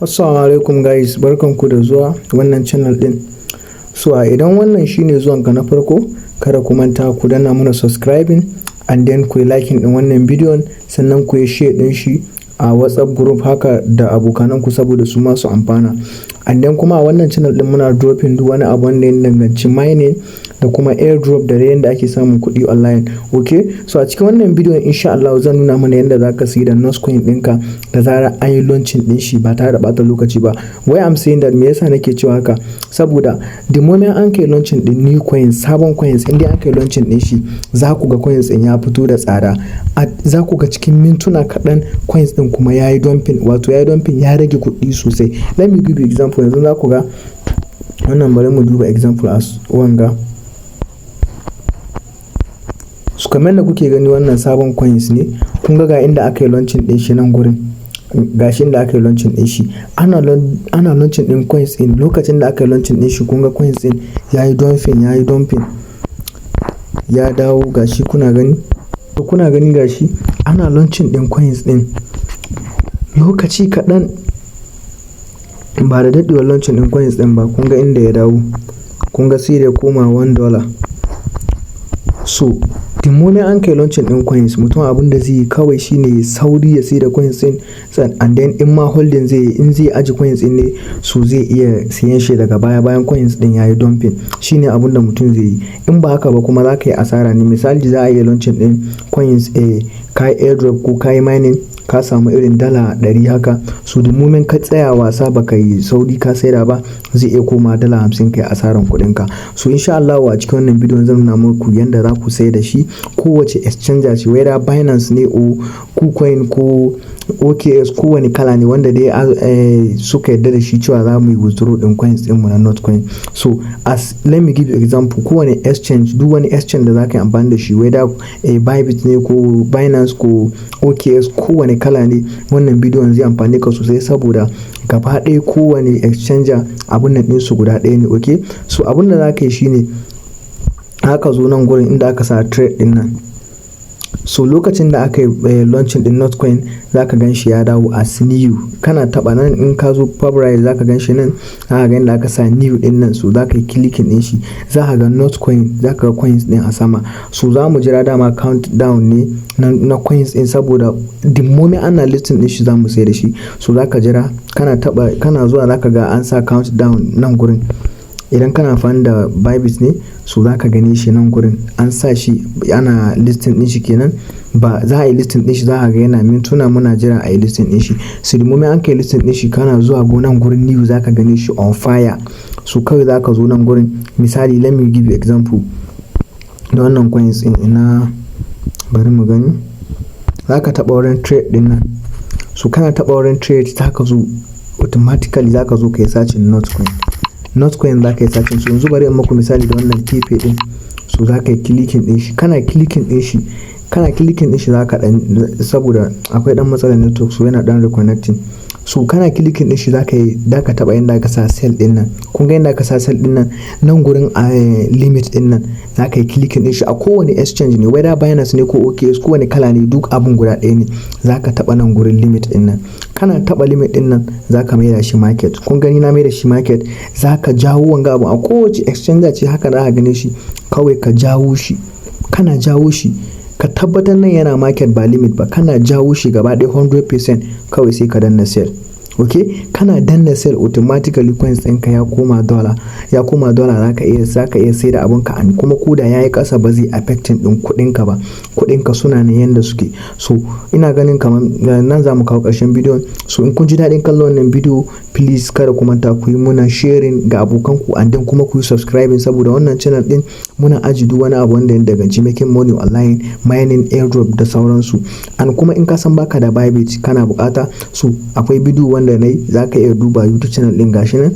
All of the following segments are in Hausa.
Assalamu alaikum guys, barkanku da zuwa wannan channel din. So a idan wannan shine zuwanka na farko, kada ku manta ku danna mana subscribing and then ku yi liking din wannan bidiyon, sannan ku yi share din shi a WhatsApp group haka da abokananku saboda su ma su amfana. And then kuma a wannan channel din muna dropping duk wani abu wanda ya danganci mining da kuma airdrop da yadda ake samun kuɗi online. Okay, so a cikin wannan bidiyon, insha Allah, zan nuna mana yadda zaka sayi da Notcoin ɗinka da zarar an yi launching ɗin shi ba tare da ɓata lokaci ba. Why I'm saying that, me yasa nake cewa haka? Saboda the moment an kai launching ɗin new coins, sabon coins, in dai an kai launching ɗin shi, za ku ga coins ɗin ya fito da tsada. Za ku ga cikin mintuna kaɗan coins ɗin kuma ya yi dumping, wato ya yi dumping, ya rage kuɗi sosai. Let me give you example. Yanzu za ku ga wannan, bari mu duba example as wanga. So kamar da kuke gani, wannan sabon coins ne. Kun ga inda aka yi launching ɗin shi nan gurin. Gashi inda aka yi launching ɗin shi. Ana launching ɗin coins ɗin, lokacin da aka yi launching ɗin shi, kun ga coins ɗin ya yi dumping, ya yi dumping. Ya dawo, gashi kuna gani. Kuna gani, gashi ana launching ɗin coins ɗin. Lokaci kaɗan, ba da daɗewar launching ɗin coins ɗin ba, kun ga inda ya dawo. Kun ga sai da ya koma $1. So the moment an kai launching ɗin coins, mutum abin da zai yi kawai shine sauri ya sai da coins ɗin, and then in ma holding zai yi, in zai ajiye coins ɗin ne, so zai iya siyan shi daga baya bayan coins ɗin ya yi dumping. Shine abin da mutum zai yi. In ba haka ba kuma, za ka yi asara ne. Misali, za a iya launching ɗin coins, ka yi airdrop ko ka yi mining, ka samu irin $100 haka. So the moment ka tsaya wasa, ba ka yi sauri ka saida ba, zai iya komawa $50, ka yi asaran kuɗinka. So insha Allahu a cikin wannan bidiyon zan nuna muku yanda za ku sai da shi. Kowace exchanger ce, whether Binance ne or KuCoin ko OKX, kowane kala ne wanda dai suka yarda da shi cewa za mu yi withdraw ɗin coins ɗinmu na Notcoin. So as let me give you example, kowane exchange, duk wani exchange da za ka yi amfani da shi, whether Bybit ne ko Binance ko OKX, kowane kala ne, wannan bidiyon zai amfane ka sosai saboda gaba ɗaya kowane exchanger abun nan ɗinsu guda ɗaya ne. Okay, so abun da za ka yi shine haka, zo nan gurin inda aka sa trade ɗin nan. So lokacin da aka yi launching ɗin Notcoin, za ka gan shi ya dawo as new. Kana taɓa nan, in ka zo favorite, za ka gan shi nan, za ka ga inda aka sa new ɗin nan. So za ka yi clicking ɗin shi, za ka ga Notcoin, za ka ga coins ɗin a sama. So za mu jira, dama countdown ne na coins ɗin, saboda the moment ana listing ɗin shi, za mu sai da shi. So za ka jira, kana taɓa, kana zuwa za ka ga an sa countdown nan gurin. Idan kana amfani da Bybit ne, so za ka gane shi nan gurin an sa shi ana listing ɗin shi kenan. Ba za a yi listing ɗin shi, za ka ga yana mintuna muna jira a yi listing ɗin shi. So the moment an kai listing ɗin shi, kana zuwa nan gurin new, za ka gane shi on fire. So kawai za ka zo nan gurin. Misali, let me give you example da wannan coins ɗin. Ina, bari mu gani. Za ka taɓa wurin trade ɗin nan. So kana taɓa wurin trade, za ka zo automatically, za ka zo ka yi searching Notcoin. Notcoin za ka yi searching. So yanzu bari in muku misali da wannan Pepe ɗin. So za ka yi clicking ɗin shi. Kana clicking ɗin shi, kana clicking ɗin shi, za ka ɗan, saboda akwai ɗan matsalar network, so yana ɗan reconnecting. So kana clicking ɗin shi, za ka yi, za ka taɓa inda aka sa sell ɗin nan. Kun ga inda aka sa sell ɗin nan, nan gurin limit ɗin nan, za ka yi clicking ɗin shi. A kowane exchange ne, whether Binance ne ko OKX, kowane kala ne, duk abun guda ɗaya ne. Za ka taɓa nan gurin limit ɗin nan. Kana taɓa limit ɗin nan, za ka maida shi market. Kun gani, na maida shi market. Za ka jawo wanga abu, a kowace exchange ce haka za ka gane shi. Kawai ka jawo shi. Kana jawo shi, ka tabbatar nan yana market ba limit ba. Kana jawo shi gaba ɗaya 100%, kawai sai ka danna sell. Ok, kana danna sell, automatically coins ɗinka ya koma dollar, ya koma dollar. Za ka iya sai da abunka, and kuma koda ya yi ƙasa, ba zai affecting ɗin kuɗinka ba. Kuɗinka suna nan yanda suke. So ina ganin kamar nan za mu kawo ƙarshen bidiyon. So in kun ji daɗin kallon wannan bidiyo, please kada ku manta ku yi muna sharing ga abokanku, and then kuma ku yi subscribing, saboda wannan channel ɗin muna aji duk wani abu wanda ya danganci making money online, mining, airdrop da sauransu. And kuma in ka san baka da Bybit, kana bukata, so akwai bidiyo wanda na yi, za ka iya duba YouTube channel ɗin, gashi nan,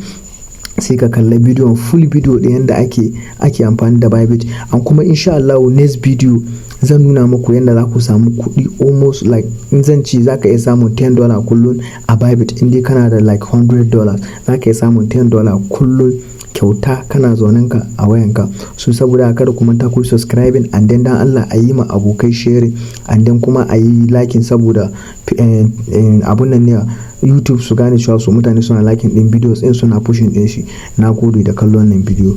sai ka kalla bidiyon, full video ɗin yanda ake amfani da Bybit. And kuma insha Allah next video zan nuna muku yanda za ku samu kuɗi, almost like in zan ce za ka iya samun $10 kullum a Bybit. In dai kana da like $100, za ka iya samun $10 kullum. kyauta kana zaunen ka a wayanka. So saboda haka kada ku manta ku subscribing, and then dan Allah a yi ma abokai sharing, and then kuma a yi liking, saboda abun nan ne YouTube su gane cewa su mutane suna liking ɗin videos ɗin, suna pushing ɗin shi. Na gode da kallon wannan bidiyo.